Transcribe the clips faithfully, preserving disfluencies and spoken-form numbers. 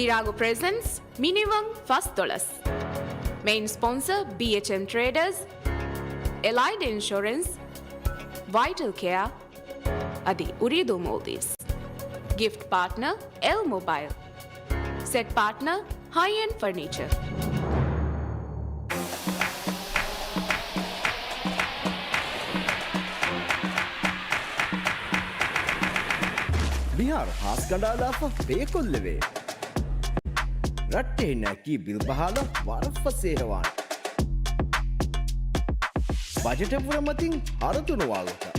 އިރާގު ޕްރެޒެންޓްސް މިނިވަން ފަސްދޮޅަސް. މެއިން ސްޕޮންސަރ ބީއެޗްއެމް ޓްރޭޑަރސް، އެލައިޑް އިންޝުރެންސް، ވައިޓަލް ކެއާ އަދި އުރީދޫ މޯލްޑިވްސް. ގިފްޓް ޕާޓްނަރ އެލް މޮބައިލް. ސެޓް ޕާޓްނަރ ހައި އެންޑް ފަރުނީޗަރ. މިހާރު ހާސް ކަނޑާލާފަ ބޭކޮށްލެވޭ. ރައްޓެހިންނަކީ ބިލް ބަހާލަ ވަރަށް ފަސޭހަވާނެ. ބަޖެޓަށްވުރެ މަތިން ހަރަދުނުވާލުތަ.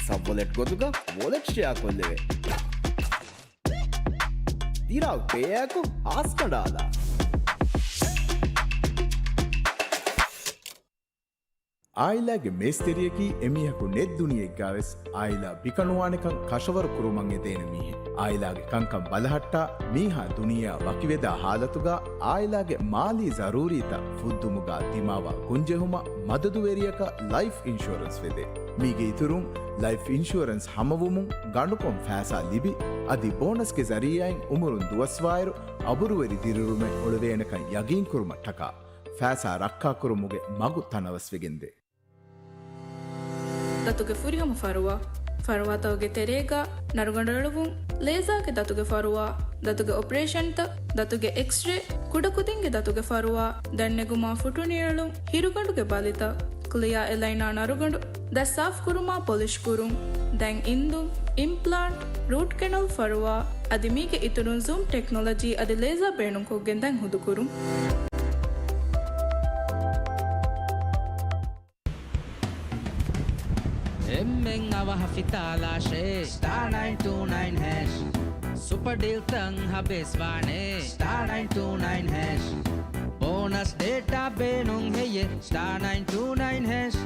ސަބްވޮލެޓް ގޮތުގަ ވޮލެޓް ޝެއާ ކޮށްލެވޭ. ދިރާގް ޕޭއާއެކު ހާސް ކަނޑާލާ. އާއިލާގެ މޭސްތެރިޔަކީ އެމީހަކު ނެތް ދުނިޔެއެއްގަވެސް އާއިލާ ބިކަނުވާނެކަން ކަށަވަރު ކުރުމަށް އެދޭނެ މީހެއް. އާއިލާގެ ކަންކަން ބަލަހައްޓާ މީހާ ދުނިޔެއާ ވަކިވެދާ ހާލަތުގަ އާއިލާގެ މާލީ ޒަރޫރީތައް ފުއްދުމުގަ ދިމާވާ ގޮންޖެހުމަށް މަދަދުވެރިޔަކަށް ލައިފް އިންޝުއަރެންސް ވެދޭ. މީގެ އިތުރުން ލައިފް އިންޝުއަރެންސް ހަމަވުމުން ގަނޑުކޮށް ފައިސާ ލިބި، އަދި ބޯނަސްގެ ޒަރީއާއިން އުމުރުން ދުވަސްވާއިރު އަބުރުވެރި ދިރިއުޅުމެއް އޮޅެވޭނެކަން ޔަގީންކުރުމަށްޓަކާ ފައިސާ ރައްކާކުރުމުގެ މަގު ތަނަވަސްވެގެންދޭ. ދަތުގެ ފުރިހަމަ ފަރުވާ، ފަރުވާތަކުގެ ތެރޭގަ ނަރުގަނޑު އެޅުވުން، ލޭޒާގެ ދަތުގެ ފަރުވާ، ދަތުގެ އޮޕަރޭޝަންތައް، ދަތުގެ އެކްސްރޭ، ކުޑަކުދިންގެ ދަތުގެ ފަރުވާ، ދަތްނެގުމާ ފުޓުނިއެޅުން، ހިރުގަނޑުގެ ބަލިތައް، ކްލިއާ އެލައިނާ ނަރުގަނޑު، ދަތް ސާފުކުރުމާ ޕޮލިޝް ކުރުން، ދަތް އިންދުން، އިމްޕްލާންޓް، ރޫޓް ކެނަލް ފަރުވާ، އަދި މީގެ އިތުރުން ޒޫމް ޓެކްނޮލޮޖީ އަދި ލޭޒާ ބޭނުންކޮށްގެން ދަތް ހުދުކުރުން. އެންމެން އަވަހަށް ފިތާލާށޭ، ސްޓާ ނައިން ޓޫ ނައިން ހޭޝް. ސުޕަ ޑީލްތައް ހަބޭސް ވާނޭ، ސްޓާ ނައިން ޓޫ ނައިން ހޭޝް. ބޯނަސް ޑޭޓާ ބޭނުން ހެއްޔޭ، ސްޓާ ނައިން ޓޫ ނައިން ހޭޝް.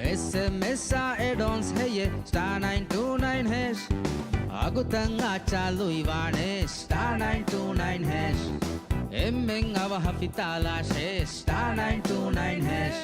އެސްއެމްއެސްއާ އެޑްއޮންސް ހެއްޔޭ، ސްޓާ ނައިން ޓޫ ނައިން ހޭޝް. އަގުތައް އާ ޗާލުއިވާނޭ، ސްޓާ ނައިން ޓޫ ނައިން ހޭޝް. އެންމެން އަވަހަށް ފިތާލާށޭ، ސްޓާ ނައިން ޓޫ ނައިން ހޭޝް.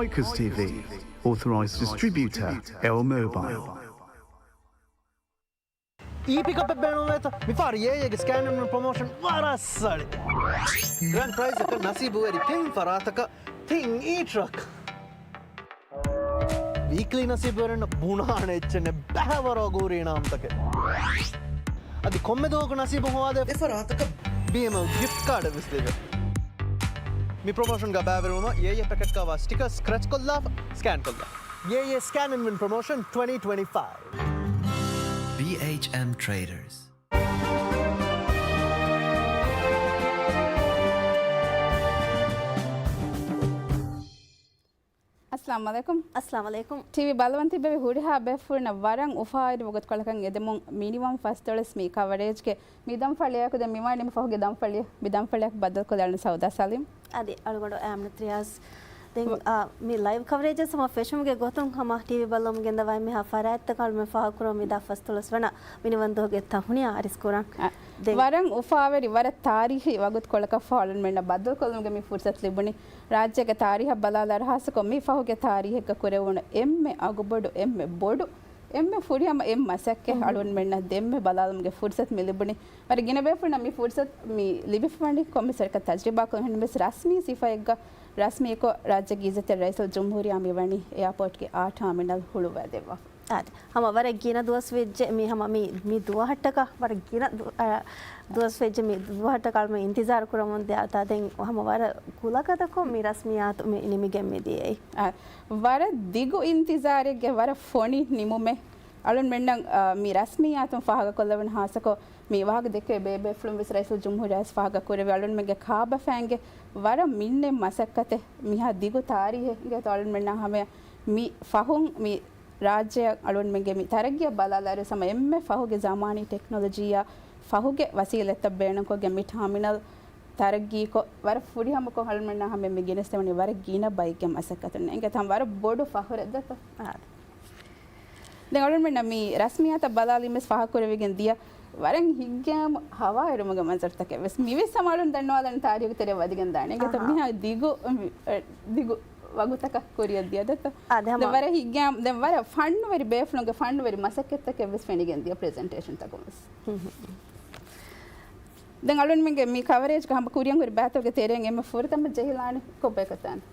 Hikers T V, authorised distributor, L Mobile. އީ ޕިކަޕެއް ބޭނުންވޭތަ؟ މިފަހަރު އޭއޭގެ ސްކޭން އެންޑް ވިން ޕްރޮމޯޝަން ވަރަށް ސަޅި. ގްރޭންޑް ޕްރައިޒަކަށް ނަސީބުވެރި ތިން ފަރާތަކަށް ތިން އީ ޓްރަކް. ވީކްލީ ނަސީބުވެރިންނަށް ބުނާނެ އެއްޗެއް ނެތް، ބައިވަރު އަގުހުރި އިނާމްތަކެއް. އަދި ކޮންމެ ދުވަހަކު ނަސީބު ހޮވާދޭ އެފަރާތަކަށް ބީއެމްއެލް ގިފްޓް ކާޑެއް ވެސް ލިބޭ. މި ޕްރޮމޯޝަންގަ ބައިވެރިވުމަށް އޭއޭ ޕެކެޓްގަވާ ސްޓިކަރ ސްކްރެޗް ކޮށްލާފަ ސްކޭން ކޮށްލާ. އޭއޭ ސްކޭން އެންޑް ވިން ޕްރޮމޯޝަން ޓްވެންޓީ ޓްވެންޓީ ފައިވް. ބީއެޗްއެމް ޓްރޭޑަރސް. އައްސަލާމު ޢަލައިކުމް. އައްސަލާމު ޢަލައިކުމް. ޓީވީ ބަލަމުން ތިއްބެވި ހުރިހާ ބޭފުޅުންނަށް ވަރަށް އުފާވެރި ވަގުތުކޮޅަކަށް އެދެމުން މިނިވަން ފަސްދޮޅަސް މި ކަވަރޭޖްގެ މި ދަންފަޅިއަކު ދެން މިވާނީ މި ފަހުގެ ދަންފަޅި، މި ދަންފަޅިއަކު ބައްދަލުކޮށްލާނެ ސައުދާ ސަލީމް. އަދި އަޅުގަނޑު އައިމްނަތް ރިޔާޒް. ދެން، އާ، މި ލައިވް ކަވަރޭޖަށް ހަމަ ފެށުމުގެ ގޮތުން ހަމަ ޓީވީ ބަލަމުން ގެންދަވާ އެންމެހާ ފަރާތްތަކަށް އަޅުމެން ފާހަގަކުރަމުން މިދާ ފަސްދޮޅަސް ވަނަ މިނިވަން ދުވަހުގެ ތަހުނިޔާ އަރިސް ކުރަން. އަ، ދެން ވަރަށް އުފާވެރި، ވަރަށް ތާރީހީ ވަގުތުކޮޅަކަށް ފަހު އަޅުމެންނަށް ބައްދަލުކޮށްލުމުގެ މި ފުރުސަތު ލިބުނީ. ރާއްޖޭގެ ތާރީހަށް ބަލާލާ އަރަހާސްކޮށް މި ފަހުގެ ތާރީހެއްގަ ކުރެވުނު އެންމެ އަގުބޮޑު، އެންމެ ބޮޑު، އެންމެ ފުރިހަމަ އެއް މަސައްކަތް އަޅުގަނޑުމެންނަށް ދެންމެ ބަލާލުމުގެ ފުރުސަތު މި ލިބުނީ. ވަރަށް ގިނަ ބޭފުޅުންނަށް މި ފުރުސަތު މި ލިބިފަވަނީ ކޮންމެސް ވަރަކަށް ތަޖްރިބާކޮށް ހެންނަމަވެސް ރަސްމީ ސިފައެއްގަ ރަސްމީކޮށް ރާއްޖޭގެ ގެޒެޓެޑް ރައީސުލް ޖުމްހޫރިއްޔާ މިވަނީ އެއާޕޯޓްގެ އާ ޓާމިނަލް ހުޅުވައިދެއްވާފަ. އާދެ، ހަމަ ވަރަށް ގިނަ ދުވަސް ވެއްޖެ މި ހަމަ މި، މި ދުވަހަށްޓަކާ ވަރަށް ގިނަ ދު-، އަ، ދުވަސް ވެއްޖެ މި ދުވަހަށްޓަކާ އަޅުމެން އިންތިޒާރު ކުރަމުން ދިޔަ. ތާ ދެން ހަމަ ވަރަށް ކުލަގަދަކޮށް މި ރަސްމިއްޔާތު މި ނިމިގެން މި ދިޔައީ. އާ، ވަރަށް ދިގު އިންތިޒާރެއްގެ ވަރަށް ފޮނި ނިމުމެއް. އަޅުންމެންނަށް، އާ، މި ރަސްމިއްޔާތުން ފާހަގަކޮށްލެވުނު ހާއްސަކޮށް މި ވާހަކަ ދެއްކެވި ބޭބޭފުޅުން ވެސް ރައީސުލްޖުމްހޫރިއްޔާ ވެސް ފާހަގަ ކުރެއްވި. އަޅުންމެންގެ ކާބަފައިންގެ ވަރަށް މިންނެތް މަސައްކަތެއް މިހާ ދިގު ތާރީހެއްގެ އަޅުންމެންނަށް ހަމަޔަށް މި ފަހުން މި ރާއްޖެއަށް އަޅުންމެންގެ މި ތަރައްގީއަށް ބަލާލާއިރު ހަމަ އެންމެ ފަހުގެ ޒަމާނީ ޓެކްނޮލޮޖީއާ ފަހުގެ ވަސީލަތްތައް ބޭނުންކޮށްގެން މި ޓާމިނަލް ތަރައްގީކޮށް، ވަރަށް ފުރިހަމަކޮށް އަޅުންމެންނަށް ހަމަ މި ގެނެސްދެވުނީ ވަރަށް ގިނަ ބައެއްގެ މަސައްކަތުން. އެނގޭތަ ވަރަށް ބޮޑު ފަޚުރެއް ދޯ؟ އާދެ. ދެން އަޅުންމެންނަށް މި ރަސްމިއްޔާތަށް ބަލާލީމަސް ފާހަގަކުރެވިގެން ދިޔަ ވަރަށް ހިތްގައިމު ހަވާއިރުމުގެ މަންޒަރުތަކެއް ވެސް މިވެސް ހަމަ އަޅުން ދަންނަވާލަން ތާރީހުގެ ތެރެއަށް ވަދެގެން ދާނެ. އެނގޭތަ އަހާ. މިހާ ދިގު، މި، އެ، ދިގު ވަގުތަކަށް ކުރިއަށް ދިޔަ ދޯ؟ އާދެ، ހަމަ. ދެން ވަރަށް ހިތްގައިމު، ދެން ވަރަށް ފަންނުވެރި ބޭފުޅުންގެ ފަންނުވެރި މަސައްކަތްތަކެއް ވެސް ފެނިގެން ދިޔަ ޕްރެޒެންޓޭޝަންތަކުން ވެސް. ހުން، ހުން. ދެން އަޅުންމެންގެ މި ކަވަރޭޖްގެ ހަމަ ކުރިއަށް ހުރި ބައިތަކުގެ ތެރެއިން އެންމެ ފުރަތަމަ ޖެހިލާނީ ކޮބާކަތާނެ؟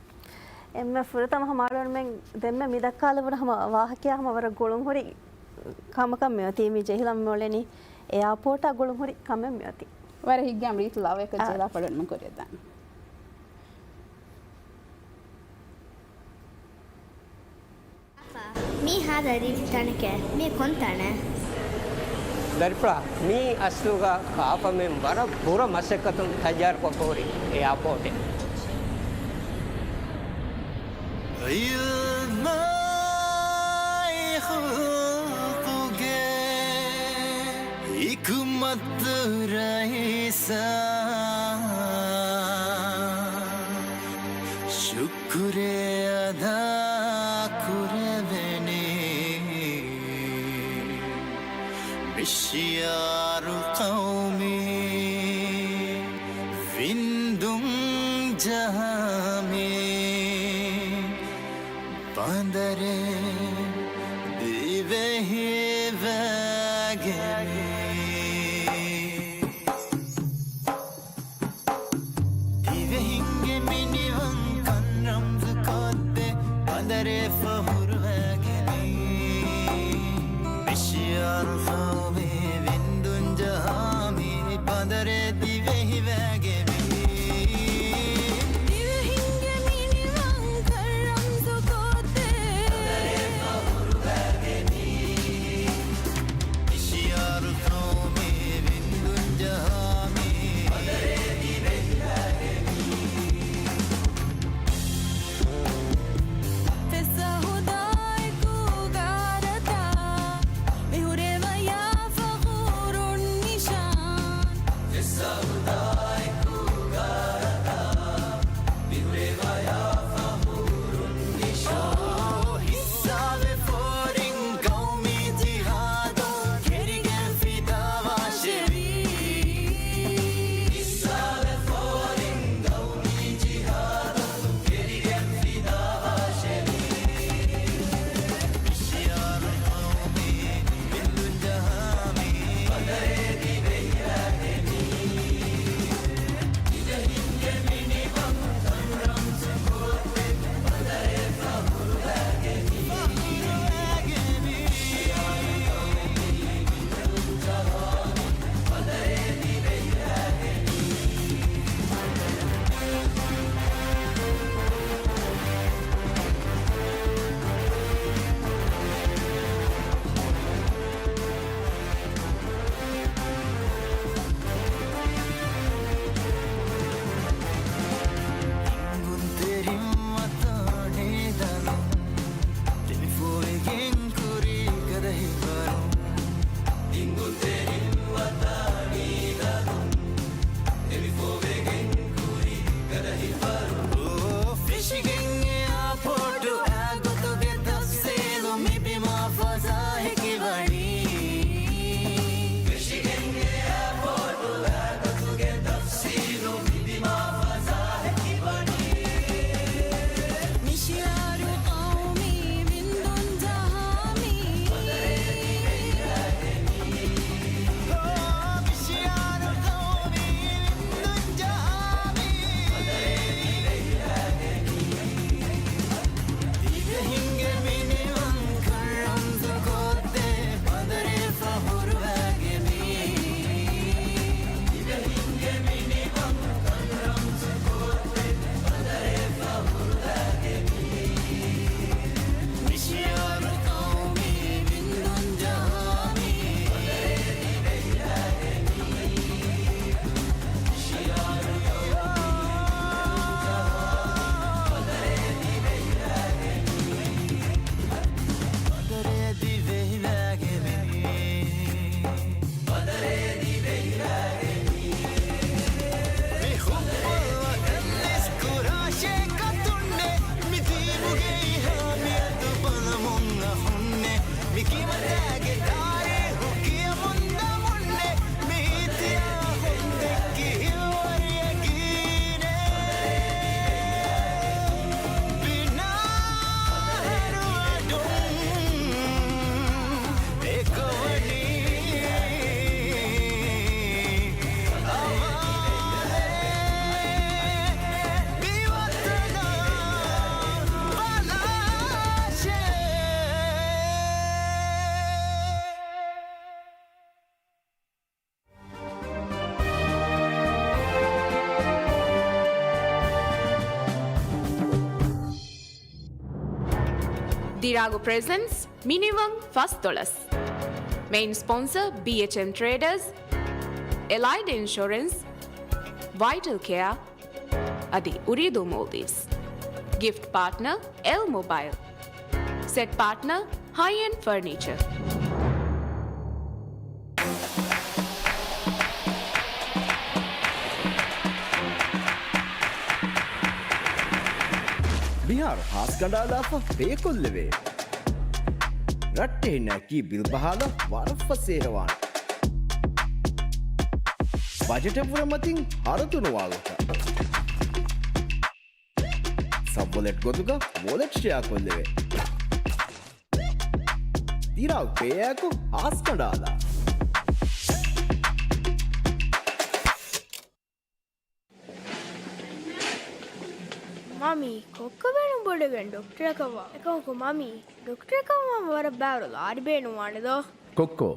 އެންމެ ފުރަތަމަ ހަމަ އަޅުންމެން ދެންމެ މި ދައްކާލެވުނު ހަމަ ވާހަކަޔާ ހަމަ ވަރަށް ގުޅުންހުރި ކަމަކަށް މިއޮތީ. މި ޖެހިލަން މިއުޅެނީ އެއާޕޯޓާ ގުޅުންހުރި ކަމެއް މިއޮތީ. ވަރަށް ހިތްގައިމު ރީތި ލަވަޔަކަށް އާ. ޖެހިލާފަ އަޅުންމެން ކުރިއަށް ދާނެ. މީ ހާދަ ރީތި ތަނެކޭ. މީ ކޮން ތަނެއް؟ ދަރިފުޅާ، މީ އަސްލުގަ ކާފަމެން ވަރަށް ބުރަ މަސައްކަތުން ތައްޔާރުކޮށްފަ ހުރި އެއާޕޯޓެއް. އިލްމާއި ޚުލްޤުގެ ޙިކުމަތު ރައީސާ ޝުކުރެއް އަދާ ކުރެވެނީ. މި ޝިޢާރު ޤައުމީ ވިންދުން ޖަހާމީ. ބަނދަރެއް ދިވެހި ވެގެނީ. ދިވެހިންގެ މިނިވަންކަން ރަމްޒުކޮށްދޭ ބަނދަރެއް ފަޚުރުވެގެނީ. މި ޝިޢާރު ޤައުމީ ވިންދުން ޖަހާމީ. ބަނދަރެއް ދިވެހި ވެގެނީ. ދިވެހިންގެ މިނިވަންކަން ރަމްޒުކޮށްދޭ. މި ޝިޢާރު އިރާގު ޕްރެޒެންޓްސް މިނިވަން ފަސްދޮޅަސް. މެއިން ސްޕޮންސަރ ބީއެޗްއެމް ޓްރޭޑަރސް، އެލައިޑް އިންޝުރެންސް، ވައިޓަލް ކެއާ އަދި އުރީދޫ މޯލްޑިވްސް. ގިފްޓް ޕާޓްނަރ އެލް މޮބައިލް. ސެޓް ޕާޓްނަރ ހައި އެންޑް ފަރނީޗަރ. މިހާރު ހާސް ކަނޑާލާފަ ބޭކޮށްލެވޭ. ރައްޓެހިންނަކީ ބިލް ބަހާލަ ވަރަށް ފަސޭހަވާނެ. ބަޖެޓަށްވުރެ މަތިން ހަރަދުނުވާލުކަ. ސަބްވޮލެޓް ގޮތުގަ ވޮލެޓް ޝެއާ ކޮށްލެވޭ. ދިރާ ޕޭއާއެކު ހާސް ކަނޑާލާ. މަމީ، ކޮއްކޮ ބޭނުން ބޮޑުވެގެން ޑޮކްޓަރަކަށް ވާ. އެކަމަކު މަމީ، ޑޮކްޓަރަކަށް ވާން ވަރަށް ބާރު ލާރި ބޭނުންވާނެ ދޯ. ކޮއްކޮ،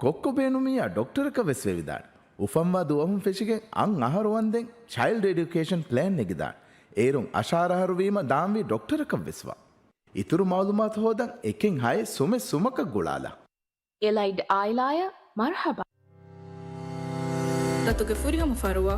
ކޮއްކޮ ބޭނުމިއްޔާ ޑޮކްޓަރަކަށް ވެސް ވެވިދާނެ. އުފަންވާ ދުވަހުން ފެށިގެން އަށް އަހަރު ވަންދެން ޗައިލްޑް އެޑިއުކޭޝަން ޕްލޭން ނެގިދާނެ. އޭރުން އަށާރަ އަހަރު ވީމަ ދާންވީ ޑޮކްޓަރަކަށް ވެސް ވާ. އިތުރު މައުލޫމާތު ހޯދަން އެކެއް ހައެއް ސުމެއް ސުމަކަށް ގުޅާލާ. އެލައިޑް އާއިލާއަށް މަރުޙަބާ. ދަތުގެ ފުރިހަމަ ފަރުވާ،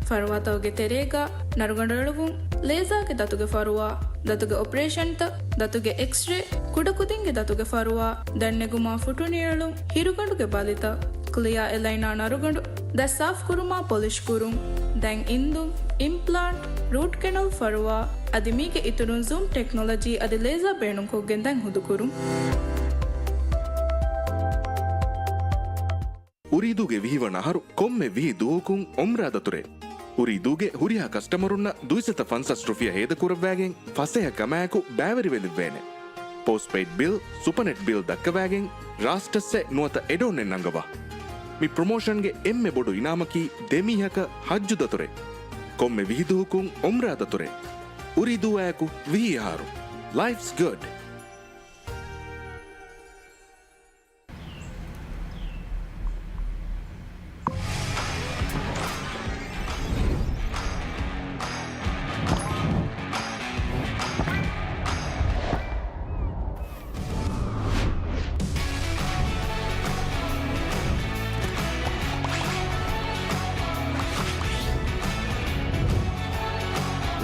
ފަރުވާތަކުގެ ތެރޭގަ ނަރުގަނޑު އެޅުވުން، ލޭޒާގެ ދަތުގެ ފަރުވާ، ދަތުގެ އޮޕަރޭޝަންތައް، ދަތުގެ އެކްސްރޭ، ކުޑަކުދިންގެ ދަތުގެ ފަރުވާ، ދަތްނެގުމާ ފުޓުނިއެޅުން، ހިރުގަނޑުގެ ބަލިތައް، ކްލިއާ އެލައިނާ ނަރުގަނޑު، ދަތް ސާފުކުރުމާ ޕޮލިޝް ކުރުން، ދަތް އިންދުން، އިމްޕްލާންޓް، ރޫޓް ކެނަލް ފަރުވާ، އަދި މީގެ އިތުރުން ޒޫމް ޓެކްނޮލޮޖީ އަދި ލޭޒާ ބޭނުންކޮށްގެން ދަތް ހުދުކުރުން. އުރީދޫގެ ވިހި ވަނަ އަހަރު ކޮންމެ ވިހި ދުވަހަކުން އުމްރާ ދަތުރޭ. އުރީދޫގެ ހުރިހާ ކަސްޓަމަރުންނަށް ދުއިސައްތަ ފަންސާސް ރުފިޔާ ހޭދަކުރައްވާގެން ފަސޭހަ ކަމާއެކު ބައިވެރިވެލިއްވޭނެ. ޕޯސްޓްޕެއިޑް ބިލް، ސުޕަނެޓް ބިލް ދައްކަވާގެން ރާސްޓައްސެއް ނުވަތަ އެޑޯނެއް ނަންގަވާ. މި ޕްރޮމޯޝަންގެ އެންމެ ބޮޑު އިނާމަކީ ދެ މީހަކަށް ހައްޖު ދަތުރެއް. ކޮންމެ ވިހި ދުވަހަކުން އުމްރާ ދަތުރެއް. އުރީދޫއާއެކު ވިހި އަހަރު. ލައިފްސް ގުޑް.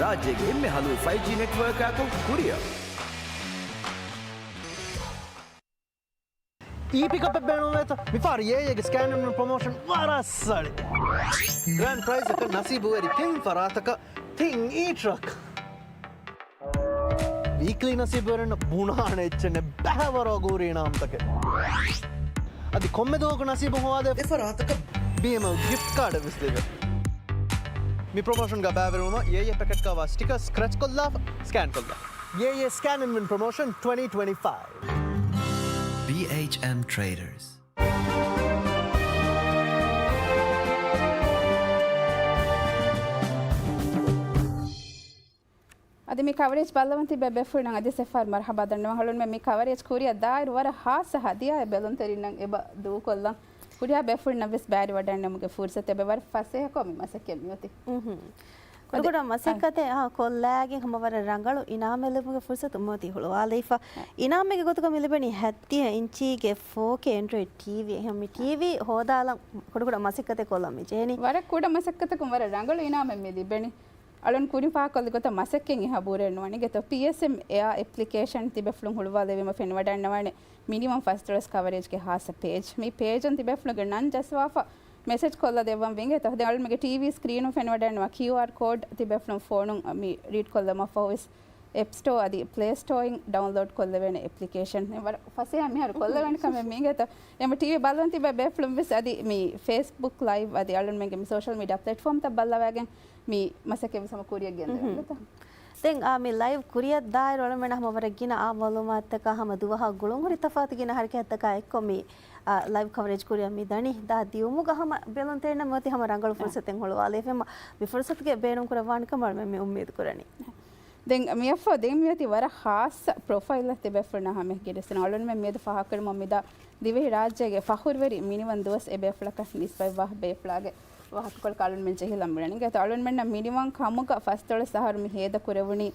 ރާއްޖޭގެ އެންމެ ހަލު ފައިވް ޖީ ނެޓްވޯކާކު ކުރިއަށް. އީ ޕިކަޕެއް ބޭނުންވޭތަ؟ މިފަހަރު އޭއޭގެ ސްކޭން އިން ވިން ޕްރޮމޯޝަން ވަރަށް ސަޅި. ގްރޭންޑް ޕްރައިޒަކަށް ނަސީބުވެރި ތިން ފަރާތަކަށް ތިން އީ ޓްރަކް. ވީކްލީ ނަސީބުވެރިންނަށް ބުނާނެ އެއްޗެއް ނެތް ބައިވަރު އަގުހުރި އިނާމްތަކެއް. އަދި ކޮންމެ ދުވަހަކު ނަސީބު ހޮވާދޭ އެ ފަރާތަކަށް ބީއެމްއަލް ގިފްޓް ކާޑެއް ވެސް ލިބޭ. މި ޕްރޮމޯޝަންގަ ބައިވެރިވުމަށް އޭއޭ ޕެކެޓްގަވާ ސްޓިކަރ ސްކްރެޗްކޮށްލާފަ ސްކޭން ކޮށްލާ. އޭއޭ ސްކޭން އިން ވިން ޕްރޮމޯޝަން ޓްވެންޓީ ޓްވެންޓީ ފައިވް. ބީއެޗްއެމް ޓްރޭޑަރސް. އަދި މި ކަވަރޭޖް ބައްލަވަން ތިބޭ ބޭފުޅުންނަށް އަދި ސެފާރް މަރުޙަބާ ދަންނަވަން. އަޅުންމެން މި ކަވަރޭޖް ކުރިއަށް ދާއިރު ވަރަށް ހާއްސަ ހަދިޔާއެއް ބެލުންތެރިންނަށް އެބަ ދޫކޮށްލަން. ކުރިއާ ބޭފުޅުންނަށް ވެސް ބައިވެރިވަޑަންނަމުގެ ފުރުސަތު އެބަ ވަރަށް ފަސޭހަކޮށް މި މަސައްކަތް މިއޮތީ. އުހު. ކުޑަކުޑަ މަސައްކަތެއް އާ ކޮށްލާގެން ހަމަ ވަރަށް ރަނގަޅު އިނާމެއް ލިބުމުގެ ފުރުސަތު މިއޮތީ ހުޅުވާލައިފަ. އިނާމެއްގެ ގޮތުގަ މި ލިބެނީ ހަތްދިހަ އިންޗީގެ ފޯ ކޭ އެންޑްރޮއިޑް ޓީވީ. އެހެން މި ޓީވީ ހޯދާލަން ކުޑަކުޑަ މަސައްކަތެއް ކޮށްލަން މި ޖެހެނީ. ވަރަށް ކުޑަ މަސައްކަތަކުން ވަރަށް ރަނގަޅު އިނާމެއް މި ލިބެނީ. އަޅުން ކުރިން ފާހަގަކޮށްލި ގޮތަށް މަސައްކަތް އެހާ ބުރެއް ނުވަނީ. ގެތޯ ޕީއެސްއެމް އެއާ އެޕްލިކޭޝަން ތިބޭފުޅުން ހުޅުވާލެވީމަ ފެނިވަޑައިންނަވާނެ މިނިވަން ފަސްދޮޅަސް ކަވަރޭޖްގެ ހާއްސަ ޕޭޖް. މި ޕޭޖުން ތިބޭފުޅުންގެ ނަން ޖައްސަވާފަ މެސެޖް ކޮށްލަ ދެއްވަން ވިން. ގެތޯ ދެން އަޅުންމެގެ ޓީވީ ސްކްރީނުން ފެނިވަޑައިންނަވާ ކިއުއާރް ކޯޑް ތިބޭފުޅުން ފޯނުން މި ރީޑް ކޮށްލަމަށްފަހު ވެސް އެޕް ސްޓޯ އަދި ޕްލޭ ސްޓޯއިން ޑައުންލޯޑް ކޮށްލެވޭނެ އެޕްލިކޭޝަން. ވަރަށް ފަސޭހަ މިހާރު ކޮށްލެވޭނެ ކަމެއް މީގެތޯ. އެމަ ޓީވީ ބަލަން ތިބޭ ބޭފުޅުން ވެސް އަދި މި ފޭސްބުކް ލައިވް އަދި އަޅުންމެންގެ މި ސޯޝަލް މީޑިއާ ޕްލެޓްފޯމްތައް ބައްލަވާގެން މި މަސައްކަތް ވެސް ހަމަ ކުރިއަށް ގެންދަވާނެ. ދެން އާ މި ލައިވް ކުރިއަށް ދާއިރު އަޅުމެން ހަމަ ވަރަށް ގިނަ އާ މައުލޫމާތުތަކާ ހަމަ ދުވަހާ ގުޅުންހުރި ތަފާތު ގިނަ ހަރަކާތްތަކާ އެއްކޮށް މި އާ، ލައިވް ކަވަރޭޖް ކުރިއަށް މި ދަނީ. ދާ ދިއުމުގަ ހަމަ ބެލުންތެރިންނަށް މިއޮތީ ހަމަ ރަނގަޅު ފުރުސަތެއް ހުޅުވާލައިފަ. މި ފުރުސަތުގެ ބޭނުން ކުރައްވާނެކަމަށް އަޅުމެން މި އުއްމީދު ކުރަނީ. ދެން މިއަށްފަހު ދެން މިއޮތީ ވަރަށް ހާއްސަ ޕްރޮފައިލްއެއް ތިބޭފުޅުންނާ ހަމައެކަނި ގެނެސްދިނުން. އަޅުންމެން މިއަދު ފާހަގަކުރަމުން މިދާ ދިވެހި ރާއްޖޭގެ ފަޚުރުވެރި މިނިވަން ދުވަސް އެބޭފުޅަކަށް ނިސްބަތްވާ ބޭފުޅާގެ ވާހަކަކޮޅަކަށް އަޅުންމެން ޖެހިލަން މިއުޅެނީ. ގެތޯ އަޅުންމެންނަށް މިނިވަން ކަމުގަ ފަސްދޮޅަސް އަހަރު މި ހޭދަ ކުރެވުނީ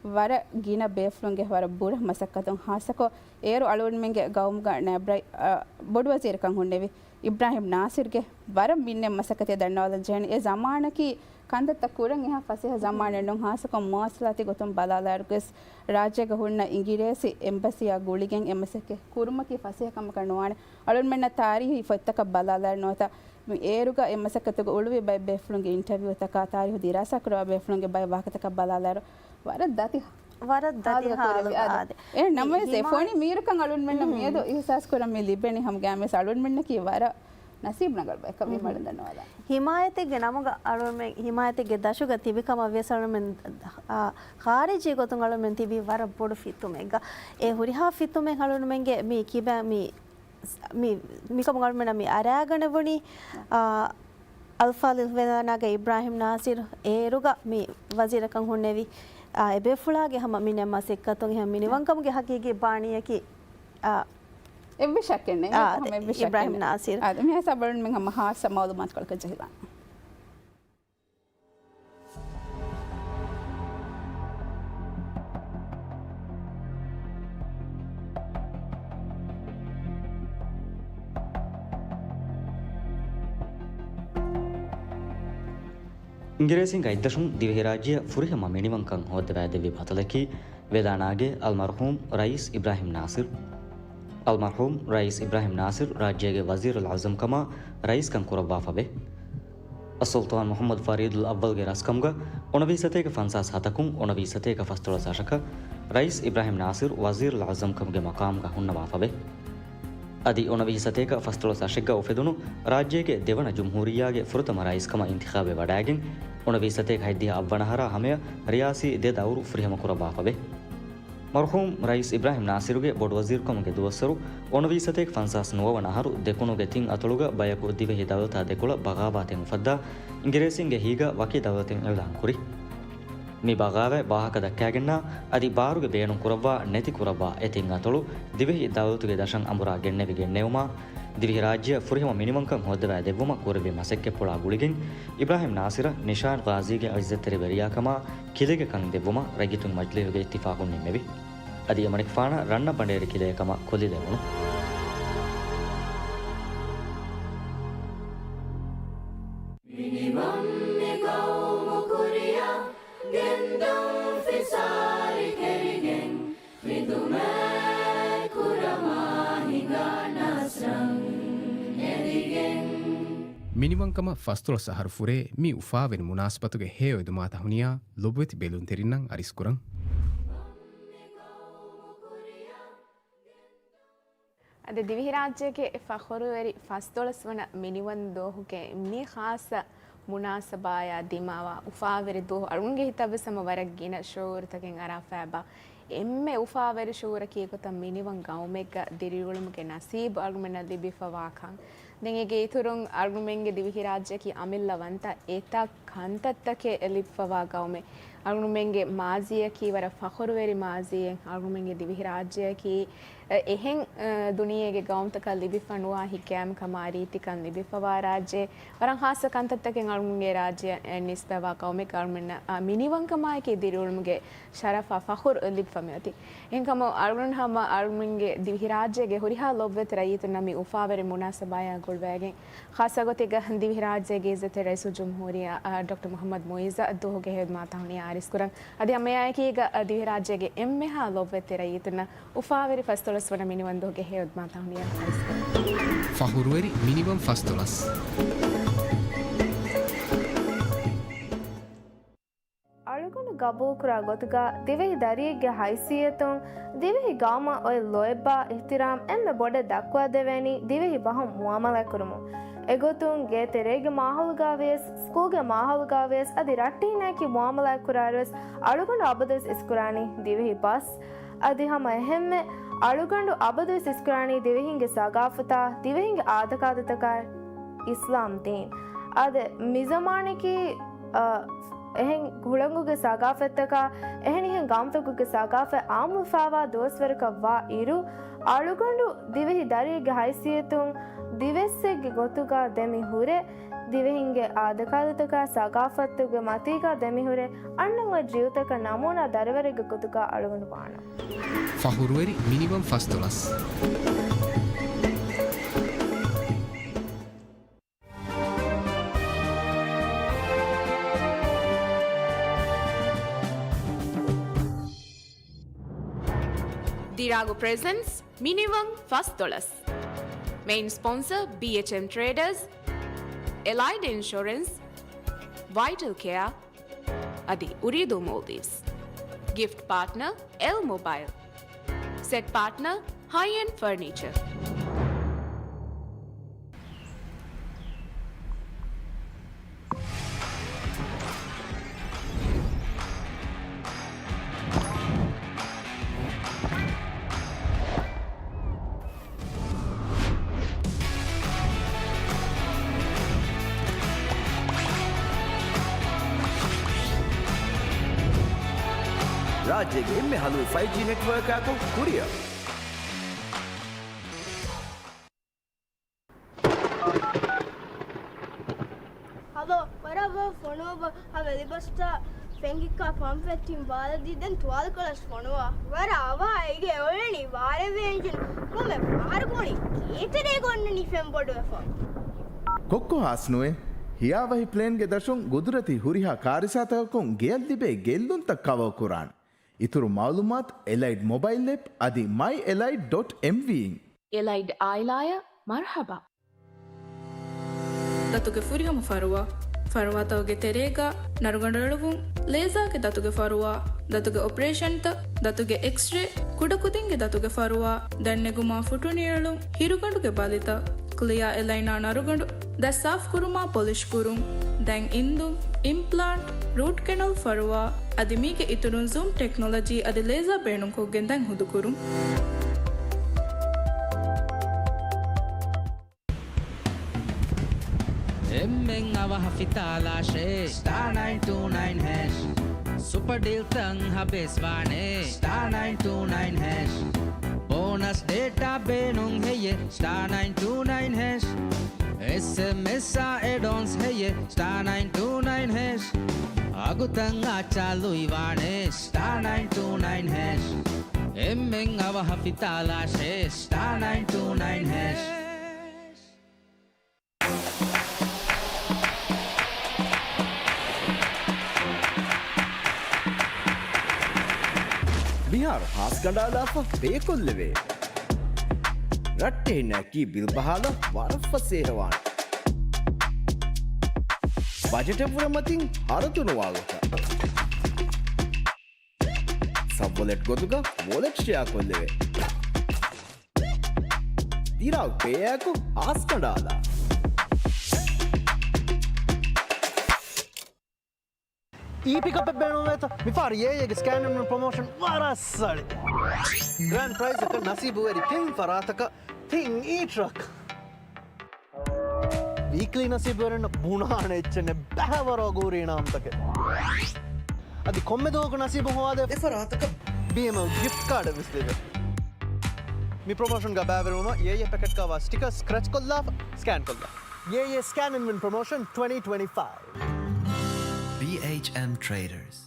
ވަރަށް ގިނަ ބޭފުޅުންގެ ވަރަށް ބުރަ މަސައްކަތުން، ހާއްސަކޮށް އޭރު އަޅުގަނޑުމެންގެ ގައުމުގަ ނައިބް ރައީ، އަ، ބޮޑުވަޒީރުކަން ހުންނެވި އިބްރާހިމް ނާސިރުގެ ވަރަށް މިންނެ މަސައްކަތެއް ދަންނަވާލަން ޖެހެނީ. އެ ޒަމާނަކީ ކަންތައްތައް ކުރަން އެހާ ފަސޭހަ ޒަމާނެއް ނޫން. ހާއްސަކޮށް މުވާސަލާތީ ގޮތުން ބަލާލާއިރުވެސް ރާއްޖޭގަ ހުންނަ އިނގިރޭސި އެމްބަސީއާ ގުޅިގެން އެ މަސައްކަތް ކުރުމަކީ ފަސޭހަ ކަމަކަށް ނުވާނެ. އަޅުގަނޑުމެންނަށް ތާރީހީ ފޮތްތަކަށް ބަލާލާއިރު ނުވަތަ މި އޭރުގަ އެ މަސައްކަތުގަ އުޅުވި ބައެއް ބޭފުޅުންގެ އިންޓަވިއުތަކާ، ތާރީހު ދިރާސާ ކުރައްވާ ބޭފުޅުންގެ ބައެއް ވާހަކަތަކަށް ބަލާލާއިރު، ވަރަށް ދަތި ވަރަށް ދަތި ހާލުގަ ހާލުގަ ކުރެވި. އާދެ. އާދެ. އެ ނަމަވެސް އެ ހިމާ- ފޮނި މީރުކަން އަޅުގަނޑުމެންނަށް މިއަދު އިހުސާސް ކުރަން މި ލިބެނީ ހަމަ ގާމިސް އަޅުގަނޑުމެންނަކީ ވަރަށް ނަސީބު ނަގަޅު ބައެއްކަން މި މަޑުން ދަންނަވާލާ. ހިމާޔަތެއްގެ ނަމުގަ އަޅުގަނޑުމެން ހިމާޔަތެއްގެ ދަށުގަ ތިބި ކަމަށް ވިޔަސް އަޅުގަނޑުމެން، އާ، ޚާރިޖީ ގޮތުން އަޅުގަނޑުމެން ތިބީ ވަރަށް ބޮޑު ފިތުމެއްގަ. އެ ހުރިހާ ފިތުމެއް އަޅުގަނޑުމެންގެ މި ކިބަ މި މި، މިކަމުގަ އަޅުމެންނަށް މި އަރާގަނެވުނީ، އާ، އަލްފާޟިލް ވެލާނާގެ އިބްރާހިމް ނާސިރު އޭރުގަ މި ވަޒީރަކަށް ހުންނެވި، އާ، އެބޭފުޅާގެ ހަމަ މިނެ މަސައްކަތުން އެހެން މިނިވަންކަމުގެ ހަގީގީ ބާނީއަކީ، އާ، އެއްވެސް ޝައްކެއް ނެތް. އާ، އެކަމަށް އެއްވެސް ޝައްކެއް އިބްރާހިމް ނެތް. ނާސިރު. އާ، މިހާ ސަބަރުން މި ހަމަ ހާއްސަ މައުލޫމާތުކޮޅަކަށް ޖެހިލާނެ. އިނގިރޭސިންގެ އަތްދަށުން ދިވެހިރާއްޖެއަށް ފުރިހަމަ މިނިވަންކަން ހޯއްދަވާދެއްވި ބަޠަލަކީ ވެލާނާގެ އަލްމަރްޙޫމް ރައީސް އިބްރާހިމް ނާސިރު. އަލްމަރްޙޫމް ރައީސް އިބްރާހިމް ނާސިރު ރާއްޖޭގެ ވަޒީރުލް އަޢުޒަމްކަމާ ރައީސްކަން ކުރައްވާފަވޭ. އައްސުލްޠާން މުޙައްމަދު ފަރީދުލް އައްވަލްގެ ރަސްކަމުގަ އުނަވީސަތޭކަ ފަންސާސް ހަތަކުން އުނަވީސަތޭކަ ފަސްދޮޅަސް އަށަކަށް ރައީސް އިބްރާހިމް ނާސިރު ވަޒީރުލް އަޢުޒަމްކަމުގެ މަޤާމުގަ ހުންނަވާފަވޭ. އަދި އުނަވީސަތޭކަ ފަސްދޮޅަސް އަށެއްގަ އުފެދުނު ރާއްޖޭގެ ދެވަނަ ޖުމްހޫރިއްޔާގެ ފުރަތަމަ ރައީސްކަމަށް އިންތިޚާބެއް ވަޑައިގެން، އުނަވީސަތޭކަ ހަތްދިހަ އަށްވަނަ އަހަރާ ހަމަޔަށް ރިޔާސީ ދެ ދައުރު ފުރިހަމަ ކުރައްވާފަވޭ. މަރުޙޫމް ރައީސް އިބްރާހިމް ނާސިރުގެ ބޮޑުވަޒީރުކަމުގެ ދުވަސްވަރު އުނަވީސަތޭކަ ފަންސާސް ނުވަވަނަ އަހަރު ދެކުނުގެ ތިން އަތޮޅުގަ ބަޔަކު ދިވެހި ދައުލަތާ ދެކޮޅަށް ބަޣާވާތެއް އުފައްދާ އިނގިރޭސިންގެ ހިތްގަ ވަކި ދައުލަތެއް އިޢުލާން ކުރި. މި ބަޣާވާތް ވާހަކަ ދައްކާގެންނާ އަދި ބާރުގެ ބޭނުން ކުރައްވާ ނެތި ކުރައްވާ އެ ތިން އަތޮޅު ދިވެހި ދައުލަތުގެ ދަށަށް އަނބުރާ ގެންނެވިގެން ނެވުމާ، ދިވެހިރާއްޖެއަށް ފުރިހަމަ މިނިވަންކަން ހޯއްދަވާ ދެއްވުމަށް ކުރެއްވި މަސައްކަތްޕުޅާ ގުޅިގެން، އިބްރާހިމް ނާސިރަށް ނިޝާން ޣާޒީގެ ޢިއްޒަތްތެރިވެރިޔާކަމާ ކިލެގެ ކަން ދެއްވުމަށް ރައްޔިތުންގެ މަޖިލީހުގެ އިއްތިފާޤުން ނިންމެވި. އަދި އެމަނިކުފާނަށް ރަންނަ ބަނޑޭރި ކިލެއަކަމަށް ކުލި ލެވުނު. މިނިވަން މި ގައުމު ކުރިއަށް ގެންދަން ފިސާރި ކެރިގެން، މި ދުމައެއް ކުރަމާ ހިނގާ ނަސްރަން އެދިގެން. މިނިވަންކަމަށް ފަސްދޮޅަސް އަހަރު ފުރޭ މި އުފާވެރި މުނާސަބަތުގެ ހެޔޮއެދުމާ ތަހުނިޔާ ލޮބުވެތި ބެލުންތެރިންނަށް އަރިސްކުރަން. އަދި ދިވެހިރާއްޖޭގެ ފަޚުރުވެރި ފަސްދޮޅަސް ވަނަ މިނިވަން ދުވަހުގެ މި ޚާއްޞަ މުނާސަބާޔާ ދިމާވާ އުފާވެރި ދުވަހު އަޅުގަނޑުގެ ހިތަށްވެސް ހަމަ ވަރަށް ގިނަ ޝުޢޫރުތަކެއް އަރާފައިބާ. އެންމެ އުފާވެރި ޝުޢޫރަކީ ގޮތަށް މިނިވަން ގައުމެއްގަ ދިރިއުޅުމުގެ ނަސީބު އަޅުގަނޑަށް ލިބިފަވާކަން. ދެން އޭގެ އިތުރުން އަޅުގަނޑުމެންގެ ދިވެހިރާއްޖެއަކީ އަމިއްލަވަންތަ އެތައް ކަންތައްތަކެއް ލިބިފަވާ ގައުމެއް. އަޅުގަނޑުމެންގެ މާޒީއަކީ ވަރަށް ފަޚުރުވެރި މާޒީއެއް. އަޅުގަނޑުމެންގެ ދިވެހިރާއްޖެއަކީ، އެ، އެހެން، އެ، ދުނިޔޭގެ ގައުމުތަކަށް ލިބިފަ ނުވާ ހިތްގައިމުކަމާ ރީތިކަން ލިބިފަވާ ރާއްޖެ. ވަރަށް ޚާއްޞަ ކަންތައްތަކެއް އަޅުގަނޑުގެ ރާއްޖެއަށް ނިސްބަތްވާ ގައުމެއް. އަޅުގަނޑުމެންނަށް، އަ، މިނިވަންކަމާއެކީ ދިރިއުޅުމުގެ ޝަރަފާ ފަޚުރު ލިބިފަ މިއޮތީ. އެހެންކަމުން އަޅުގަނޑު ހަމަ އަޅުގަނޑުގެ ދިވެހިރާއްޖޭގެ ހުރިހާ ލޮބުވެތި ރައްޔިތުންނަށް މި އުފާވެރި މުނާސަބާޔާ ގުޅުވައިގެން، ޚާއްޞަ ގޮތެއްގަ ދިވެހިރާއްޖޭގެ އިއްޒަތްތެރި ރައީސުލްޖުމްހޫރިއްޔާ، އަ، ޑޮކްޓަރ މުޙައްމަދު މުޢިއްޒަށް ދުވަހުގެ ހެޔޮއެދުމާ ތަހުނިޔާ އަރިސްކުރަން. އަދި ހަމައެއާއެކީގަ، އަ، ދިވެހިރާއްޖޭގެ އެންމެހާ ލޮބުވެތި ރައްޔިތުންނަށް އުފާވެރި ފަސްދޮޅަސް ވަނަ މިނިވަން ދުވަހުގެ ހެޔޮއެދުމާ ތަހުނިޔާ އަރިސްކުރަން. ފަޚުރުވެރި މިނިވަން ފަސްދޮޅަސް. އަޅުގަނޑު ގަބޫލުކުރާ ގޮތުގަ ދިވެހި ދަރިއެއްގެ ހައިސިއްޔަތުން ދިވެހި ގައުމަށް އޮތް ލޯތްބާ އިޙްތިރާމް އެންމެ ބޮޑަށް ދައްކުވާދެވޭނީ ދިވެހި ބަހުން މުއާމަލާތްކުރުމުން. އެގޮތުން ގޭތެރޭގެ މާހައުލުގަވިޔަސް، ސްކޫލްގެ މާހައުލުގަވިޔަސް އަދި ރައްޓެހިންނާއެކީ މުއާމަލާތްކުރާއިރުވެސް އަޅުގަނޑު އަބަދުވެސް އިސްކުރާނީ ދިވެހި ބަސް. އަދި ހަމަ އެހެންމެ އަޅުގަނޑު އަބަދުވެސް އިސްކުރާނީ ދިވެހިންގެ ސަގާފަތާ، ދިވެހިންގެ އާދަކާދަތަކާ، އިސްލާމް ދީން. އާދެ، މިޒަމާނަކީ، އަ، އެހެން ހުޅަނގުގެ ސަގާފަތްތަކާ، އެހެނިހެން ގައުމުތަކުގެ ސަގާފަތް އާއްމުވެފައިވާ ދުވަސްވަރަކަށް ވާ އިރު، އަޅުގަނޑު ދިވެހި ދަރިއެއްގެ ހައިސިއްޔަތުން ދިވެއްސެއްގެ ގޮތުގަ ދެމި ހުރެ، ދިވެހިންގެ އާދަކާލުތަކާ ސަގާފަތުގެ މަތީގަ ދެމި ހުރެ، އަންނަން އޮތް ޖީވުތަކަށް ނަމޫނާ ދަރިވަރެއްގެ ގޮތުގަ އަޅުގަނޑު ވާނަން. ފަހުރުވެރި މިނިވަން ފަސްދޮޅަސް. ދިރާގު ޕްރެޒެންޓްސް މިނިވަން ފަސްދޮޅަސް. މެއިން ސްޕޮންސަރ ބީއެޗްއެމް ޓްރޭޑަރސް، އެލައިޑް އިންޝުރެންސް، ވައިޓަލް ކެއާ، އަދި އުރީދޫ މޯލްޑިވްސް. ގިފްޓް ޕާޓްނަރ އެލް މޮބައިލް. ސެޓް ޕާޓްނަރ ހައި އެންޑް ފަރުނީޗަރ. ރާއްޖޭގެ އެންމެ ހަލުވި ފައިވް ޖީ ނެޓްވޯކާކު ކުރިއަށް. ހަލޯ، ވަރަށް ވަރަށް ފޮނުވަ ހަމަ ލިބަސްޓާ ފެންގިއްކާ ޕަމްޕެއް ތިން ބާލަ ދީދެން ތުވާލު ކޮޅަސް ފޮނުވާ. ވަރަށް އަވަހަށް އޭގެ އޮޅެނީ ވާރޭ ވޭންޖިން. ކޮންމެ ފަހަރަކު އުޅި ގޭތެރޭގަ އޮންނަނީ ފެން ބޮޑުވެފަ. ކޮއްކޮ ހާސް ނުވޭ. ހިޔާވަހި ޕްލޭންގެ ދަށުން ގުދުރަތީ ހުރިހާ ކާރިސާތަކަކުން ގެޔަށް ލިބޭ ގެއްލުންތައް ކަވަރ ކުރާނެ. އިތުރު މައުލޫމާތު އެލައިޑް މޮބައިލް އެޕް އަދި މައި އެލައިޑް ޑޮޓް އެމްވީ އިން. އެލައިޑް އާއިލާއަށް މަރުޙަބާ. ދަތުގެ ފުރިހަމަ ފަރުވާ. ފަރުވާތަކުގެ ތެރޭގަ ނަރުގަނޑު އެޅުވުން، ލޭޒާގެ ދަތުގެ ފަރުވާ، ދަތުގެ އޮޕަރޭޝަންތައް، ދަތުގެ އެކްސްރޭ، ކުޑަކުދިންގެ ދަތުގެ ފަރުވާ، ދަތް ނެގުމާ ފުޓުނިއެޅުން، ހިރުގަނޑުގެ ބަލިތައް، ކްލިއާ އެލައިނާ ނަރުގަނޑު، ދަތް ސާފުކުރުމާ ޕޮލިޝް ކުރުން، ދަތް އިންދުން، އިމްޕްލާންޓް، ރޫޓް ކެނަލް ފަރުވާ، އަދި މީގެ އިތުރުން ޒޫމް ޓެކްނޮލޮޖީ އަދި ލޭޒާ ބޭނުންކޮށްގެން ދަތް ހުދުކުރުން. އެންމެން އަވަހަށް ފިތާލާށޭ، ސްޓާ ނައިން ޓޫ ނައިން ހޭޝް. ސުޕަ ޑީލްތައް ހަބޭސް ވާނޭ، ސްޓާ ނައިން ޓޫ ނައިން ހޭޝް. ބޯނަސް ޑޭޓާ ބޭނުން ހެއްޔޭ، ސްޓާ ނައިން ޓޫ ނައިން ހޭޝް. އެސްއެމްއެސް އާ އެޑް އޮންސް ހެއްޔޭ، ސްޓާ ނައިން ޓޫ ނައިން ހޭޝް. އަގުތައް އާ ޗާލު ވާނޭ، ސްޓާ ނައިން ޓޫ ނައިން ހޭޝް. އެންމެން އަވަހަށް ފިތާލާށޭ، ސްޓާ ނައިން ޓޫ ނައިން ހޭޝް. މިހާރު ހާސް ކަނޑާލާފަ ބޭކޮށްލެވޭ. ރައްޓެހިންނަކީ ބިލް ބަހާލަން ވަރަށް ފަސޭހަވާނެ. ބަޖެޓެއް ފުރެ މަތިން ހަރަދުނުވާ ގޮތަށް. ސަބްވޮލެޓް ގޮތުގަ ވޮލެޓް ޝެއާ ކޮށްލެވޭ. ދިރާގް ޕޭއާއެކު ހާސް ކަނޑާލާ. އީ ޕިކަޕެއް ބޭނުންވޭތަ؟ މިފަހަރު އޭއޭގެ ސްކޭން އިން ވިން ޕްރޮމޯޝަން ވަރަށް ސަޅި. ގްރޭންޑް ޕްރައިޒަކަށް ނަސީބުވެރި ތިން ފަރާތަކަށް ތިން އީ ޓްރަކް. ވީކްލީ ނަސީބުވެރިންނަށް ބުނާނެ އެއްޗެއް ނެތް، ބައިވަރު އަގުހުރި އިނާމްތަކެއް. އަދި ކޮންމެ ދުވަހަކު ނަސީބު ހޮވާދޭ އެފަރާތަކަށް ބީއެމްއެލް ގިފްޓް ކާޑެއް ވެސް ލިބޭ. މި ޕްރޮމޯޝަންގަ ބައިވެރިވުމަށް އޭއޭ ޕެކެޓްގަ ވާ ސްޓިކަރ ސްކްރެޗް ކޮށްލާފަ ސްކޭން ކޮށްލާ. އޭއޭ ސްކޭން އިން ވިން ޕްރޮމޯޝަން ޓްވެންޓީ ޓްވެންޓީ ފައިވް. ބީއެޗްއެމް ޓްރޭޑަރސް.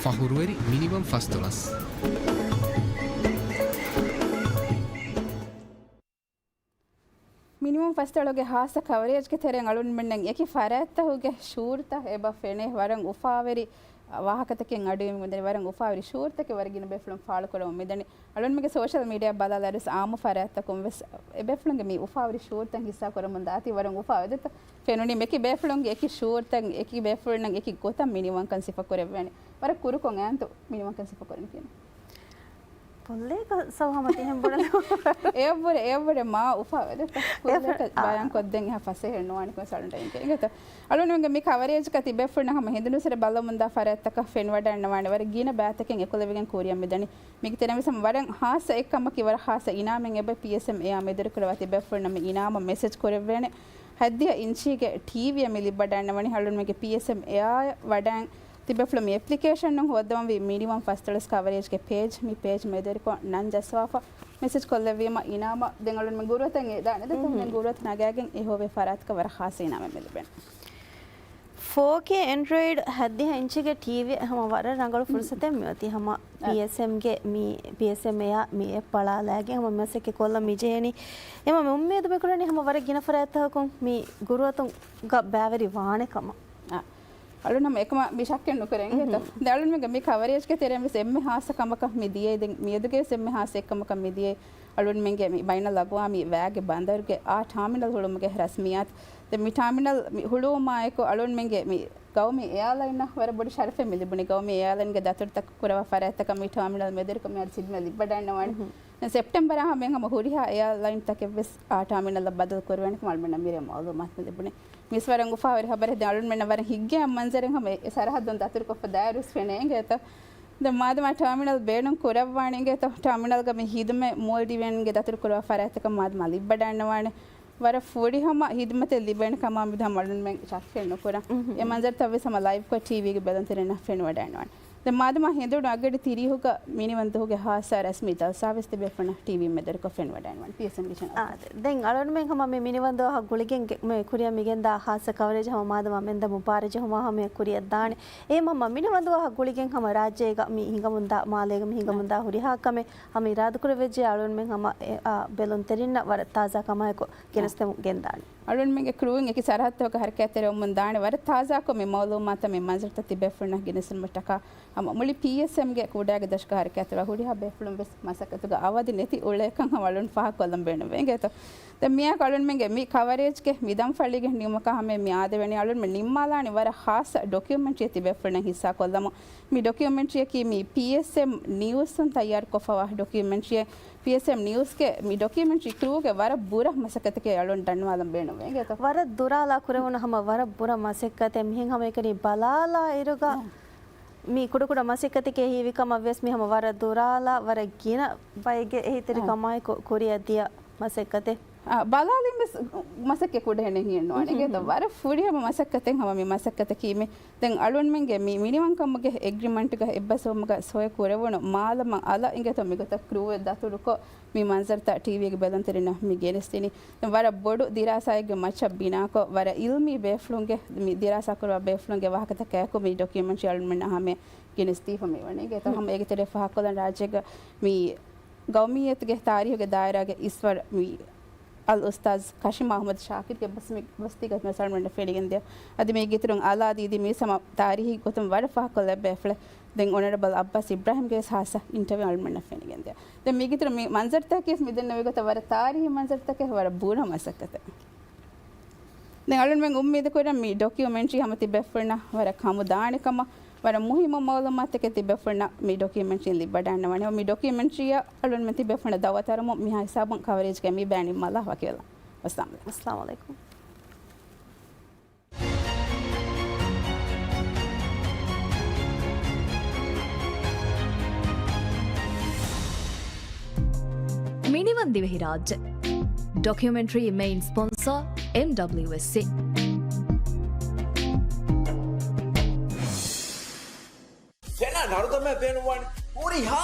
ފަހުރުވެރި މިނިވަން ފަސްދޮޅަސް. މިނިވަން ފަސްދޮޅަސްގެ ހާއްސަ ކަވަރޭޖްގެ ތެރެއިން އަޅުގަނޑުމެންނަށް އެކި ފަރާތްތަކުގެ ޝޫޓްތައް އެބަ ފެނޭ. ވަރަށް އުފާވެރި ވާހަކަތަކެއް އަޑުއިވުމުން ދެން ވަރަށް އުފާވެރި ޝޫޓްތަކެއް ވަރަށް ގިނަ ބޭފުޅުން ފާޅުކުރަމުން މިދަނީ. އަޅުންމެގެ ސޯޝަލް މީޑިއާ ބަލާލާ ވެސް އާއްމު ފަރާތްތަކުން ވެސް އެ ބޭފުޅުންގެ މި އުފާވެރި ޝޫޓްތައް ހިއްސާ ކުރަމުން ދާތީ ވަރަށް އުފާވެދެތަ ފެނުނީ. މެކި ބޭފުޅުންގެ އެކި ޝޫޓްތައް، އެކި ބޭފުޅުންނަށް އެކި ގޮތަށް މިނިވަންކަން ސިފަ ކުރެއްވޭނެ. ވަރަށް ކުރުކޮށް އައިންތޯ މިނިވަންކަން ސިފަ ކުރަނީ ކިޔަނީ. ކޮށްލޭ ސަބް ހަމަ ތިހެން ބުނަލު. އެއަށްވުރެ، އެއަށްވުރެ މާ އުފާވެދެތަ. ކުއްލަކަށް ބަޔާން ކޮށްދޭން އެހާ ފަސޭހަ ނުވާނެ ކޮން ސަޅުންޓައިން އިނގޭތަ. އަޅުންމެންގެ މި ކަވަރޭޖްގަ ތިބޭފުޅުންނަށް ހަމަ ހިނދުނުސްރެ ބަލަމުންދާ ފަރާތްތަކަށް ފެންވަޑައިންނަވާނެ ވަރަށް ގިނަ ބައިތަކެއް އެކުލެވިގެން ކުރިއަށް މިދަނީ. މީގެ ތެރެއިން ވެސް ހަމަ ވަރަށް ހާއްސަ އެއްކަމަކީ ވަރަށް ހާއްސަ އިނާމެއް އެބަ ޕީއެސްއެމް އެއާ މެދުވެރިކުރައްވާ ތިބޭފުޅުންނަށް މި އިނާމަށް މެސެޖް ކުރެއްވޭނެ. ހަތްދިހަ އިންޗީގެ ޓީވީއެއް މި ލިބިވަޑައިންނަވަނީ އަޅުންމެންގެ ޕީއެސްއެމް އެއާ ވަޑައިން ތިބޭފުޅުން މި އެޕްލިކޭޝަނުން ހޯއްދަވަންވީ މިނިވަން ފަސްދޮޅަސް ކަވަރޭޖްގެ ޕޭޖް. މި ޕޭޖް މެދުވެރިކޮށް ނަން ޖައްސަވާފަ މެސެޖް ކޮށްލެއްވީމަ އިނާމަށް ދެން އަޅުންމެން ގުރުއަތަށް އެދާނެ. ދެން މުހު. ދެން ގުރުއަތަށް ނަގާގެން އެ ހޮވޭ ފަރާތަކަށް ވަރަށް ހާއްސަ އިނާމެއް މި ލިބޭނެ. ފޯކޭ އެންޑްރޮއިޑް ހަތްދިހަ އިންޗީގެ ޓީވީ ހަމަ ވަރަށް ރަނގަޅު ފުރުސަތެއް މިއޮތީ. ހަމަ އަ. ޕީއެސްއެމްގެ މި ޕީއެސްއެމް އެއާ މި އެޕް ބަލާލާގެން ހަމަ މަސައްކަތް ކޮށްލަން މި ޖެހެނީ. އެމަ މި އުއްމީދު މި ކުރަނީ ހަމަ ވަރަށް ގިނަ ފަރާތްތަކުން މި ގުރުއަތުގަ ބައިވެރި ވާނެ ކަމަށް. އަ. އަޅުން ހަމަ އެކަމަށް މި ޝައްކެއް ނުކުރޭ އިނގޭތޯ. މުހު. ދެން އަޅުންމެންގެ މި ކަވަރޭޖްގެ ތެރެއިން ވެސް އެންމެ ހާއްސަ ކަމަކަށް މި ދިޔައީ، ދެން މިއަދުގެ ވެސް އެންމެ ހާއްސަ އެއްކަމަކަށް މި ދިޔައީ އަޅުންމެންގެ މި ބައިނަލްއަގްވާމީ ވައިގެ ބަނދަރުގެ އާ ޓާމިނަލް ހުޅުވުމުގެ ރަސްމިއްޔާތު. ދެން މި ޓާމިނަލް މި ހުޅުވުމާއެކު އަޅުންމެންގެ މި ގައުމީ އެއާލައިންއަށް ވަރަށް ބޮޑު ޝަރަފެއް މި ލިބުނީ. ގައުމީ އެއާލައިންގެ ދަތުރުތަކު ކުރައްވާ ފަރާތްތަކަށް މި ޓާމިނަލް މެދުވެރިކޮށް މިއަދު ޚިދުމަތް ލިބިވަޑައިންނަވާނެ. މުހު. ދެން ސެޕްޓެމްބަރ ހަމައިން ހަމަ ހުރިހާ އެއާލައިންތަކެއް ވެސް އާ ޓާމިނަލްއަށް ބަދަލު ކުރެވޭނެ ކަމަށް އަޅުމެންނަށް މިރޭ މައުލޫމާތު ލިބުނީ. މިސް ވަރަށް އުފާވެރި ހަބަރެއް. ދެން އަޅުންމެންނަށް ވަރަށް ހިތްގައިމު މަންޒަރެއް ހަމަ އެ ސަރަހައްދުން ދަތުރުކޮށްފަ ދާއިރުވެސް ފެނޭ އިނގޭތޯ. ދެން މާދަމާ ޓާމިނަލް ބޭނުން ކުރައްވާނެ އިނގޭތޯ، ޓާމިނަލްގަ މި ޚިދުމަތް މޯލްޑިވިއަންގެ ދަތުރު ކުރައްވާ ފަރާތްތަކަށް މާދަމާ ލިބިވަޑައިންނަވާނެ. ވަރަށް ފުރިހަމަ ޚިދުމަތެއް ލިބޭނެ ކަމާ މިދަމަ އަޅުންމެން ޝައްކެއް ނުކުރަން. މުހު. އެ މަންޒަރުތައް ވެސް ހަމަ ލައިވްކޮށް ޓީވީގެ ބެލުންތެރިންނަށް ފެނިވަޑައިންނަވާނެ. ދެން މާދަމާ ހެނދުނު އަގަޑި ތިރީހުގަ މިނިވަން ދުވަހުގެ ހާއްސަ ރަސްމީ ޖަލްސާވެސް ތިބޭފުޅުންނަށް ޓީވީ މެދުވެރިކޮށް ފެނިވަޑައިންނަވާނެ ޕީއެސްއެމްގެ ޗެނަލް. އާ، ދެން އަޅުންމެން ހަމަ މި މިނިވަން ދުވަހަށް ގުޅިގެން ގެ-، މި ކުރިއަށް މިގެންދާ ހާއްސަ ކަވަރޭޖް ހަމަ މާދަމާ މެންދަމު ބާރަށް ޖެހުމާ ހަމަޔަށް ކުރިއަށް ދާނެ. އެހެން ހަމަ މިނިވަން ދުވަހަށް ގުޅިގެން ހަމަ ރާއްޖޭގަ މި ހިނގަމުންދާ މާލޭގަ މި ހިނގަމުންދާ ހުރިހާ ކަމެއް ހަމަ އިރާދަކުރެއްވެއްޖެ އަޅުންމެން ހަމަ އެ، އާ، ބެލުންތެރިންނަށް ވަރަށް ތާޒާ ކަމާއެކު ގެނެސްދެމުން ގެންދާނެ. އަޅުންމެންގެ ކްރޫއިން އެކި ސަރަހައްދުތަކުގަ ހަރަކާތްތެރިވަމުން ދާނެ. ވަރަށް ތާޒާކޮށް މި މައުލޫމާތު މި މަންޒަރުތައް ތިބޭފުޅުންނަށް ގެނެސްދިނުމަށްޓަކާ ހަމަ މުޅި ޕީއެސްއެމްގެ ކުޑައިގެ ދަށުގަ ހަރަކާތްތެރިވާ ހުރިހާ ބޭފުޅުން ވެސް މަސައްކަތުގަ އަވަދި ނެތި އުޅޭކަން ހަމަ އަޅުން ފާހަގަކޮށްލަން ބޭނުންވޭ އިނގޭތޯ. ދެން މިއާއެކު އަޅުންމެންގެ މި ކަވަރޭޖްގެ މި ދަން ފަޅީގެ ނިމުމަކާ ހަމަޔަށް މި އާދެވެނީ އަޅުންމެން ނިންމާލާނީ ވަރަށް ހާއްސަ ޑޮކިއުމެންޓްރީއެއް ތިބޭފުޅުންނަށް ހިއްސާކޮށްލަމުން. މި ޑޮކިއުމެންޓްރީއަކީ މި ޕީއެސްއެމް ނިއުސްއުން ތައްޔާރުކޮށްފަވާ ޑޮކިއުމެންޓްރީއެއް. ޕީއެސްއެމް ނިއުސްގެ މި ޑޮކިއުމެންޓްރީ ކްރޫގެ ވަރަށް ބުރަ މަސައްކަތެކޭ އަޅުން ދަންނަވާލަން ބޭނުންވޭ އިނގޭތޯ. ވަރަށް ދުރާލާ ކުރެވުނު ހަމަ ވަރަށް ބުރަ މަސައްކަތެއް. މިހެން ހަމައެކަނި ބަލާލާ އިރުގަ އާ. މި ކުޑަކުޑަ މަސައްކަތެކޭ ހީވި ކަމަށް ވެސް މި ހަމަ ވަރަށް ދުރާލާ، ވަރަށް ގިނަ ބައެއްގެ އެހީތެރިކަމާއެކު ކުރިއަށް ދިޔަ މަސައްކަތެއް. އާ، ބަލާލީމަސް މަސައްކަތް ކުޑަހެނެއް ހިއެއްނުވާނެ އިނގޭތޯ. ވަރަށް ފުރިހަމަ މަސައްކަތެއް ހަމަ މި މަސައްކަތަކީ މި. ދެން އަޅުންމެންގެ މި މިނިވަންކަމުގެ އެގްރިމަންޓުގަ އެއްބަސްވުމުގަ ސޮއި ކުރެވުނު މާލަމަށް އަލަށް އިނގޭތޯ މިގޮތަށް ކްރޫއެއް ދަތުރުކޮށް، މި މަންޒަރުތައް ޓީވީގެ ބެލުންތެރިންނަށް މި ގެނެސްދިނީ. ދެން ވަރަށް ބޮޑު ދިރާސާއެއްގެ މައްޗަށް ބިނާކޮށް، ވަރަށް އިލްމީ ބޭފުޅުންގެ، މި ދިރާސާ ކުރުވާ ބޭފުޅުންގެ ވާހަކަތަކާއެކު މި ޑޮކިއުމެންޓްރީ އަޅުންމެންނަށް ހަމަޔަށް ގެނެސްދީފަ މިވަނީ. އިނގޭތޯ ހަމަ އޭގެ ތެރެއަށް ފާހަގަކޮށްލަން ރާއްޖޭގަ މި ގައުމިއްޔަތުގެ ތާރީހުގެ ދާއިރާގެ އިސްވަރު މި އަލް އުސްތާޒް ކަޝިމް އަޙްމަދު ޝާކިރްގެ ބަސް މި ބަސްތީގަ މިސާލު މި ފެނިގެންދިޔަ. އަދި މީގެ އިތުރުން އަލާ ދީދީ މީސް ހަމަ ތާރީހީ ގޮތުން ވަރަށް ފާހަގަކޮށްލައްވާ ބޭފުޅެއް. ދެން އޮނަރަބަލް އައްބާސް އިބްރާހިމްގެ ވެސް ހާއްސަ އިންޓަވިއު އަޅުމެންނަށް ފެނިގެންދިޔަ. ދެން މީގެތެރެ މި މަންޒަރުތަކީ މި ދެންނެވި ގޮތަށް ވަރަށް ތާރީހީ މަންޒަރުތަކެއް، ވަރަށް ބުރަ މަސައްކަތެއް. ދެން އަޅުމެން އުއްމީދު ކުރަން މި ޑޮކިއުމެންޓްރީ ހަމަ ތިބޭފުޅުންނަށް ވަރަށް ކަމު ދާނެ ކަމަށް، ވަރަށް މުހިއްމު މައުލޫމާތުތަކެއް ތިބޭފުޅުންނަށް މި ޑޮކިއުމެންޓްރީން ލިބިވަޑައިންނަވާނެ. މި ޑޮކިއުމެންޓްރީއަށް އަޅުމެން ތިބޭފުޅުންނަށް ދައުވަތު އަރަމުން މިހާ ހިސާބުން ކަވަރޭޖްގައި މި ބަޔާން ނިންމާލާ ވަކިވެލާ. ވައްސަލާމް ޢަލައިކުމް. އައްސަލާމް ޢަލައިކުމް. މިނިވަން ދިވެހިރާއްޖެ. ޑޮކިއުމެންޓްރީ މެއިން ސްޕޮންސަރ، އެމްޑަބްލިއުއެސްސީ. ފެނާ ނަރުދަމާ ބޭނުންވާނެ ހުރިހާ